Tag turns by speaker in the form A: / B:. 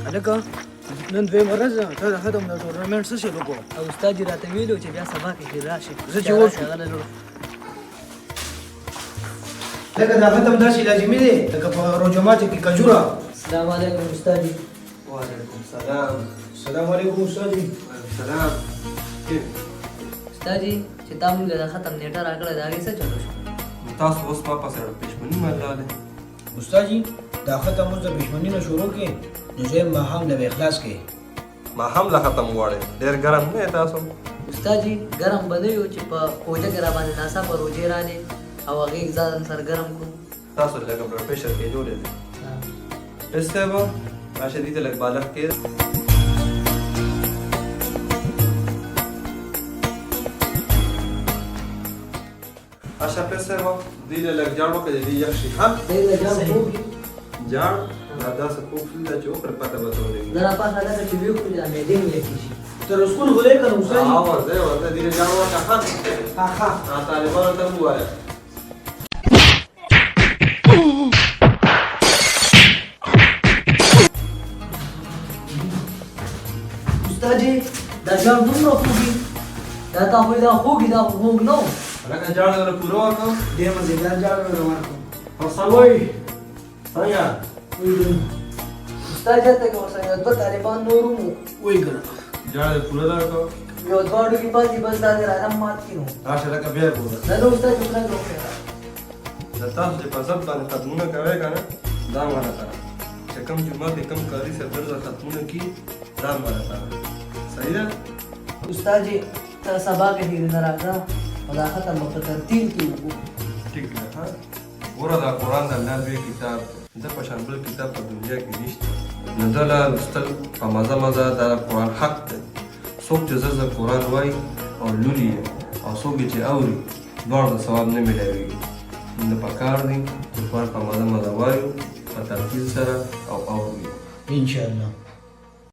A: هلکه نن دویمه ورځ ده، تا د ختم د ټورنمنټ څه شی وکړو؟
B: او استاد یې راته ویلي چې بیا سبا کې راشي.
A: زه چې اوس لکه دا ختم داسې لازمي دی لکه په روژه ماتي کې کجوره.
B: السلام علیکم استاد جي.
C: وعلیکم سلام.
A: السلام علیکم استاد جي.
C: وعلیکم سلام.
B: استاد جي، چې تا مونږ د ختم نیټه راکړه، د هغې څه چلو شو؟
C: نو تاسو اوس ما پسې پښمني ملاله.
A: استاد جي، دا ختم اوس د پښمني نه شروع کې، نو زه ماښام له به اخلاص کې.
C: ما هم له ختم غواړئ، ډېر ګرم نه یې تاسو؟
B: استاد جي، ګرم به نه یو چې په کوجه کې را باندې ناڅاپه روژې رالې او هغې ځان سره ګرم کړو.
C: تاسو لږه بلډ پرېشر کې جوړې دی. صاحب راشه، دې ته لږ بالښت کې. اچھا پیر صاحب، دې له لږ جاړ وکړه، دې یخ شي. ها،
B: دې له جاړ خوږ.
C: جاړ دا داسې خوږ شي چې وخوره پته به ته ولګي.
B: زه راپاڅه لکه چې ویې خوري، دا معدې مې یخې شي.
A: تر سکول غلې کنه استاد جي.
C: ها، ورځه ورځه، دې له جاړ وکړه. ها.
A: ها ها.
C: ها، طالبانو ته ووایه.
B: استاد جي، دا جاړ دومره خوږي، دا تا خو دا خوږي، دا خو خوږ نه و.
C: لکه جاړ له پوره وکړه.
A: ډېر مزېدار جاړ به ورکړم.
C: حسن وای، څنګه؟
B: استاد جي، ته که ورسره یو دوه طالبان نور هم وو.
A: وایي کنه.
C: جاړ دې پوره درکړه.
B: یو دوه هډوکي پاتې، بس دا دې رالم مات کړي. نو
C: راشه لکه بیا ګوره.
B: نه نه استاد جي، خدای دې وکړي.
C: د تاسو چې په ضبط باندې ختمونه کوئ که نه، دا هم غلطه ده. چې کوم جومات کې کوم قاري صاحب درته ختمونه کړي، دا هم غلطه ده. صحیح ده.
B: استاد جي، ته سبا کې هېرې نه راځه او دا ختم به په ترتیب کې وکړو.
C: ټیک ده. ها، ګوره، دا قرآن د الله لوی کتاب دی، د په شان بل کتاب په دنیا کې نشته. نو ده له لوستل په مزه مزه دا قرآن حق دی. څوک چې زر زر قرآن وایي او لولي یې او څوک یې چې اوري، دواړو ته ثواب نه میلاویږي. نو پکار دی چې قرآن په مزه مزه وایو، په ترتیل سره، او اورو یې.
A: انشاءالله.